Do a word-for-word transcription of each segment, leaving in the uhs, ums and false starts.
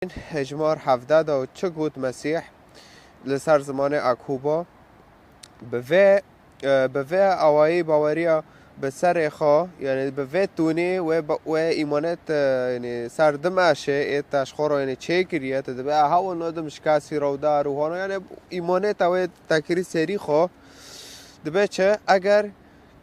Hejmar hevdeh de çi got Mesîh li ser zimanê Akuba? Bi vê, e, bi vê awayî baweriya bi serê xwe, yanî bi vê tûnê wê ba-, wê îmanet, e, yanî ser dimeşê ê te ji xwe re yanî çêkiriye, te dibe, "Aha, û nodim şikasî rewdar û hona", yanî îmaneta wê tekirî serî xwe dibe çi? Eger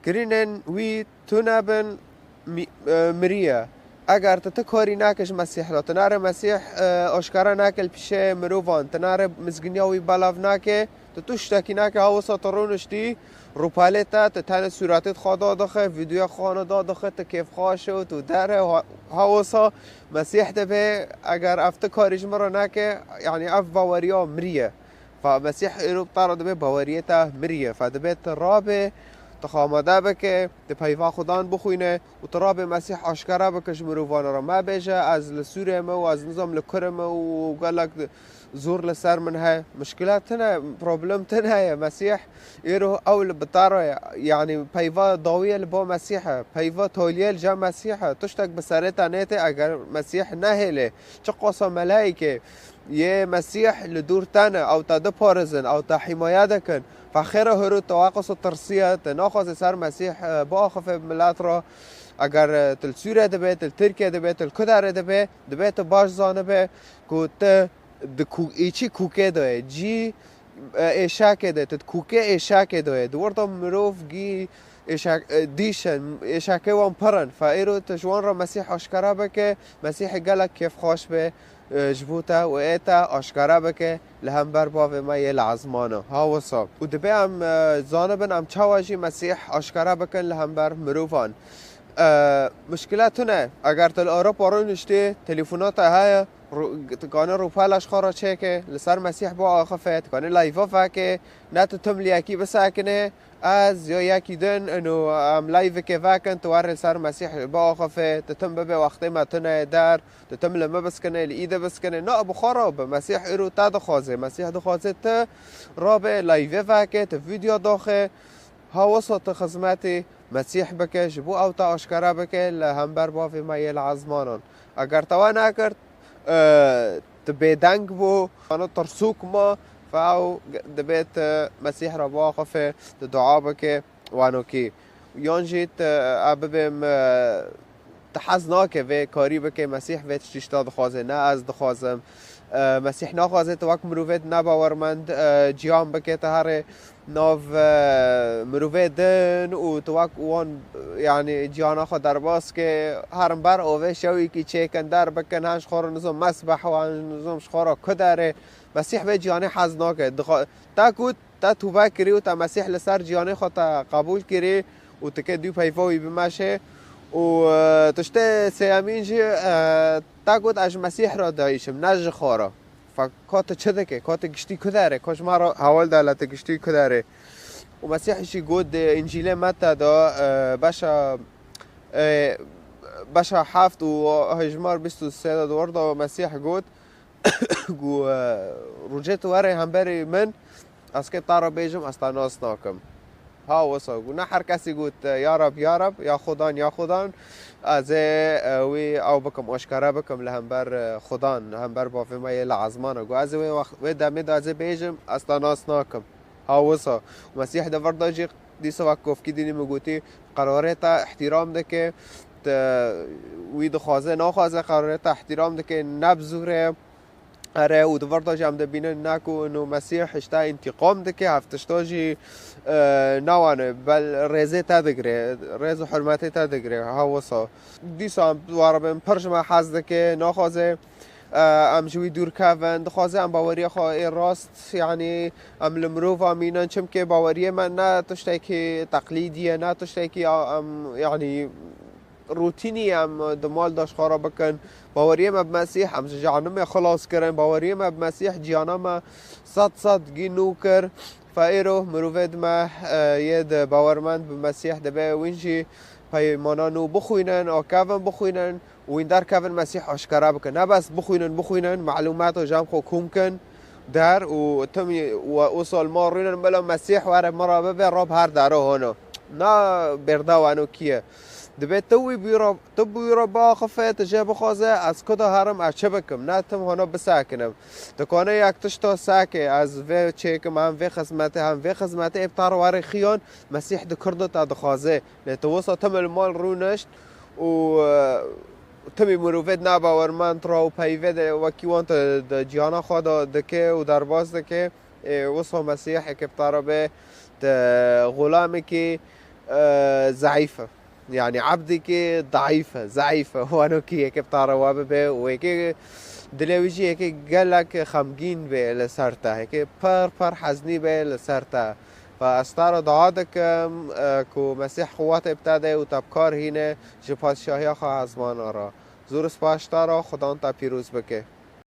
kirînên wî tune bin, mi-, e, miriye. Eger tu, tu karî nake ji Mesîh re, tu nare Mesîh, e, aşkere nake li pişê mirovan, tu nare mizginiya wî belav nake, tu, tu tiştekî nake, ha wisa tu rûniştî, rûpelê te, tu tenê sûretê xwe dadixe, vîdyoya xwe dadixe, tu kêfxweş û tu dere, ha, ha wisa Mesîh dibe, eger ev tu karî ji min re nake, yanî ev baweriya miriye. Fa Mesîh îro bi te re dibe baweriyê te miriye. Fa dibe tu rabê, tu xwe amade bike, tu peyva Xudan bixwîne û tu rabê Mesîh aşkere bike ji mirovan re. Mebêje, "Ez li Sûrê me û ez nizam li kure me û gelek zor li ser min heye." Mişkila tune, problem tune ye. Mesîh îro ew li bi te re ye. Yanî peyva dawî ye li ba Mesîh e. Peyva toliyê li cem Mesîh e. Tiştek bi serê te nêtê eger Mesîh nehêlê. Çiqasa melayîkê yê Mesîh li dûr te ne, ew te diparizin, ew te hîmaye dikin. Fexêre hûrû te waqas û tirsiye, te naxwaze ser Mesîh, e, biaxife milet re. Eger, e, tu li Sûrê dibe, tu li Tirkiye dibe, tu li ku derê dibe, dibe tu baş zanibe ku tu di ku-, êçî kûkê de ye, cî, e, êşakê de, tu di kûkê êşakê de ye. Di wir de mirov gî êşak-, e, dîşin, êşakê wan pir in. Fa îro tu ji wan re Mesîh aşkera bike, Mesîhê gelek kêfxweş be, e, ji bo te û ê te aşkera bike li hember Bavê me yê li ezmanan. Ha wisa. Û dibe em, e, zanibin em çawa jî Mesîh aşkera bikin li hember mirovan. E, mişkile tune, eger tu li Ewropa rûniştî, telefona te heye, rû-, tu kanî rûpela ji xwe re çêke, li ser Mesîh biaxife, tu kanî live veke, ne tu tim li yekî bisekine, ez ya yekî din, ino em live-eke vekin, tu were li ser Mesîh biaxife, tu tim bibe wextê me tune der, tu tim li me biskine, li îde biskine. Na, bi xwe re bi Mesîh îro te dixwaze. Mesîh dixwaze tu rabe live veke, tu vîdeo daxe, ha wisa tu xizmetê Mesîh bike, ji bo ew te aşkera bike li hember Bavê me yê li ezmanan. Eger te we nekir, e, tu bêdeng bû, wano tirsûk ma, fe ew dibe tu Mesîh re biaxife, tu dua bike, wano kî. Yan jî tu, e, bibêm, e, tu hez nake vê karî bike, Mesîh vê tiştî ji te dixwaze, ne ez dixwazim. E, Mesîh naxwaze tu wek mirovê di nebawermend, e, ciyan bike, tu herê nav, e, mirovê din û tu wek wan, yanî ciyana xwe derbas ke, herin ber ovê şewîkî çêkin, derbikin, hen ji xwe re nizam mesbeh wan, nizam ji xwe re ku derê. Mesîh vê ciyanê hez nake. Dixwa-, te ku te tûbe kirî û te Mesîh li ser ciyanê xwe te qebûl kirî û tu ke dû peyva wî bimeşê û, e, tiştê sêyemîn jî, e, te got, "Ez ji Mesîh re dayîşim, ne ji xwe re." Fa ka tu çi dike? Ka tu giştî ku derê? Ka ji me re hewl de le tu giştî ku derê? Û Mesîh jî got di Încîlê Meta de, e, beşa, e, beşa heft û hejmar bîst û sê de di wir de Mesîh got, got, e, "Rojê tu were hemberî min, ez kê te re bêjim, ez te nas nakim." Ha wisa got. Ne her kesî got, "Ya Rab, ya Rab, ya Xudan, ya Xudan, ez ê, e, wî ew bikim, aşkere bikim li hember, e, Xudan, li hember Bavê me yê li ezmana." Got, "Ez ê wê wext, wê demê de ez ê bêjim, ez te nas nakim." Ha wisa. Mesîh di vir de jî dîsa wek kovkî dînî min gotî, qerarê te îhtîram dike, te wî dixwaze, naxwaze, qerarê te îhtîram dike, ne bi zûrê. Erê, û di vir de jî em dibînin, ne ku ino Mesîh ji te întîqam dike, hev tişta jî, e, nawane, bel rêzê te digire, rêz û hurmetê te digire, ha wisa. Dîsa em waribin, pir ji me hez dike, naxwaze, e, em ji wî dûr kevin, dixwaze em baweriya xwe ê rast, yanî em li mirova mînin, çimkê baweriyê me ne tiştekî teqlîdî ye, ne tiştekî a, em, yanî rûtînî ye em di mal de ji xwe re bikin. Baweriyê me bi Mesîh, em ji cehenimê xilas kirin. Baweriyê me bi Mesîh ciyana me sed sed gî nû kir. Fe îro mirovê di me, e, yê di bawermend bi Mesîh dibe, wîn jî peymana nû bixwînin, akevin bixwînin. Wîn derkevin Mesîh aşkera bikin. Ne bes bixwînin, bixwînin, melûmat û cem xwe kom kin der û tim we û salma rûnin bila Mesîh were min re bibe, Rab her dero hona. Na bêrda wano kî ye? Dibê tu wî bîra, tu bîra biaxife, tu jê bixwaze, ez ku de herim, ez çi bikim? Ne tim hona bisekinim. Dikane yek tişta sekê, ez vê çêkim, hem vê xizmetê, hem vê xizmetê, ê bi te re were xiyan, Mesîh di Kurdo te dixwaze. Lê tu wisa tim li mal rûnişt û, e, timî mirovêd nebawermend ra û peyvê de wekî wan tu di cîhana xwe de dike û derbas dike. Ê, wisa Mesîh eke bi te re be, te xulamekî, e, zeîf e. Yanî ebdekî daîf e, zeîf e. Wano kî eke bi te re we bibe û eke dilê wî jî eke gelek xemgîn be li ser te, eke pir pir heznî be li ser te. Ve ez te re dua dikim, e, ku Mesîh quwetê bi te de û te bi kar hîne ji padşahiya xwe ezmana re. Zor spas ji te re, Xudan te pîroz bike.